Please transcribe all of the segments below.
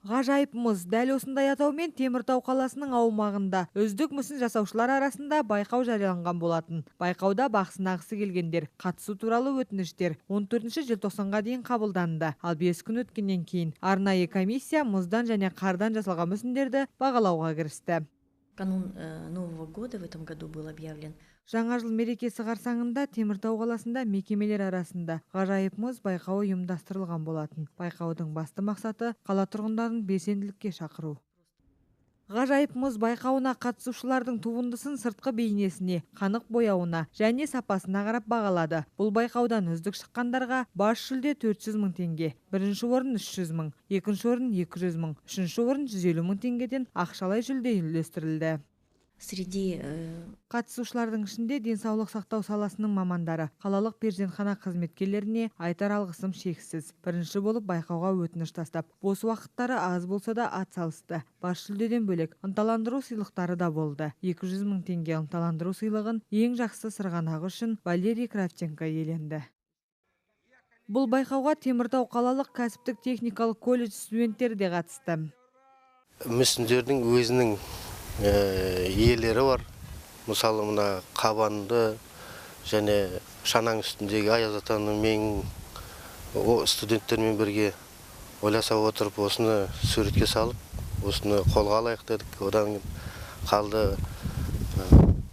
Ғажайып мұз. Дәл осындай атаумен Теміртау қаласының аумағында үздік мүсін жасаушылар арасында байқау жарияланған болатын. Байқауда бақ сынағысы келгендер қатысу туралы өтініштер 14 желтоқсанға дейін қабылданды. Ал 5 күн өткеннен кейін арнайы комиссия мұздан және қардан жасалған мүсіндерді бағалауға кірісті. Канун Нового года в этом году был объявлен. Жаңа жыл мерекесі қарсаңында Теміртау қаласында мекемелер арасында «Ғажайып мұз» байқауы ұйымдастырылған болатын. Байқаудың басты мақсаты – қала тұрғындарын белсенділікке шақыру. «Ғажайып мұз» байқауына қатысушылардың туындысын сыртқы бейнесіне, қанық бояуына және сапасына қарап бағалады. Бұл байқаудан үздік шыққандарға бас жүлде 400 мың теңге, бірінші орын 300 мың, екінші орын 200 мың, үшінші орын 150 мың теңгеден ақшалай жүлде үлестірілді. Среди Қатысушылардың ішінде денсаулық сақтау саласының мамандары, қалалық перзентхана қызметкерлеріне айтар алғысым шексіз. Бірінші болып байқауға өтініш тастап, бос уақыттары аз болса да ат салысты. Бас жүлдеден бөлек ынталандыру сыйлықтары да болды. 200 мың теңге ынталандыру сыйлығын ең жақсы сырғанағы үшін Валерий Кравченко иеленді. Бұл байқауға Теміртау қалалық кәсіптік техникалық колледж студенттері де қатысты. Мүсіндердің өзінің иелері бар. Мысалы, мына қабанды және шанаң үстіндегі Аяз атаны мен студенттермен бірге ойласа отырып, осыны суретке салып, осыны қолға алайық дедік. Одан қалды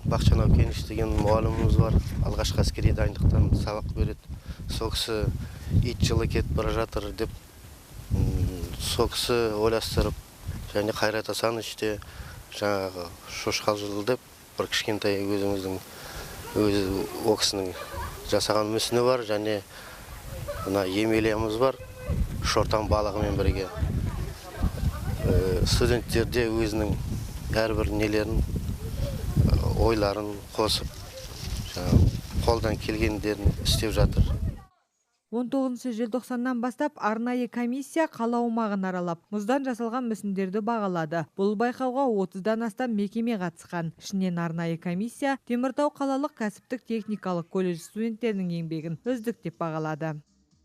Бақытжан Әукенович деген мұғаліміміз бар, алғашқы әскери дайындықтан сабақ береді. Сол кісі «Ит жылы кетіп бара жатыр» деп, сол кісі ойластырып, және Қайрат Асанович те жаңағы «Шошқа жылы» деп бір кішкентай өзіміздің өзі ол кісінің жасаған мүсіні бар және мына Емелямыз бар шортан балығымен бірге. Студенттер де өзінің әрбір нелерін, ойларын қосып, жаңағы қолдан келгендерін істеп жатыр. 19 желтоқсаннан бастап арнайы комиссия қала аумағын аралап, мұздан жасалған мүсіндерді бағалады. Бұл байқауға 30-дан астам мекеме қатысқан. Ішінен арнайы комиссия Теміртау қалалық кәсіптік техникалық колледж студенттерінің еңбегін үздік деп бағалады.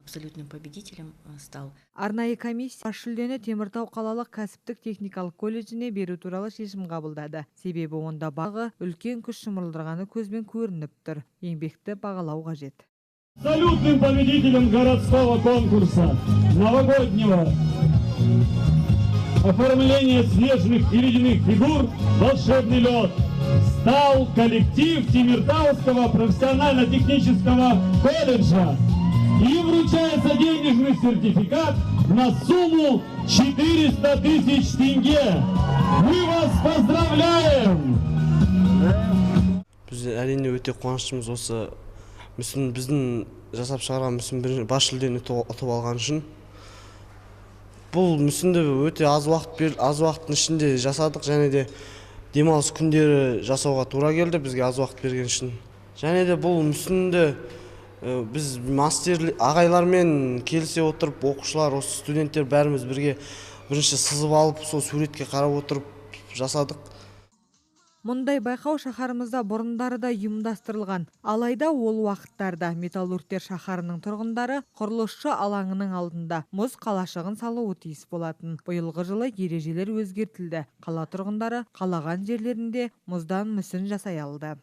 Абсолютным победителем стал Арнайы комиссия бас жүлдені Теміртау қалалық кәсіптік техникалық колледжіне беру туралы шешім қабылдады. Себебі онда бағы үлкен күш жұмылдырғаны көзбен көрініп тұр. Еңбекті бағалау қажет. Абсолютным победителем городского конкурса новогоднего оформления снежных и ледяных фигур «Волшебный лед» стал коллектив Темиртауского профессионально-технического колледжа. Им вручается денежный сертификат на сумму 400 тысяч тенге. Мы вас поздравляем! Біз, әрине, өте қуаныштымыз осы мүсін, біздің жасап шығарған мүсін бірінші бас жүлдені ұтып алған үшін. Бұл мүсінді өте аз уақыттың ішінде жасадық және де демалыс күндері жасауға тура келді бізге аз уақыт берген үшін. Және де бұл мүсінді біз мастер ағайлармен келісе отырып, оқушылар, осы студенттер бәріміз бірге бірінші сызып алып, сол суретке қарап отырып жасадық. Мұндай байқау шаһарымызда бұрындары да ұйымдастырылған. Алайда ол уақыттарда металлургтер шаһарының тұрғындары құрылысшы алаңының алдында мұз қалашығын салуы тиіс болатын. Биылғы жылы ережелер өзгертілді. Қала тұрғындары қалаған жерлерінде мұздан мүсін жасай алды.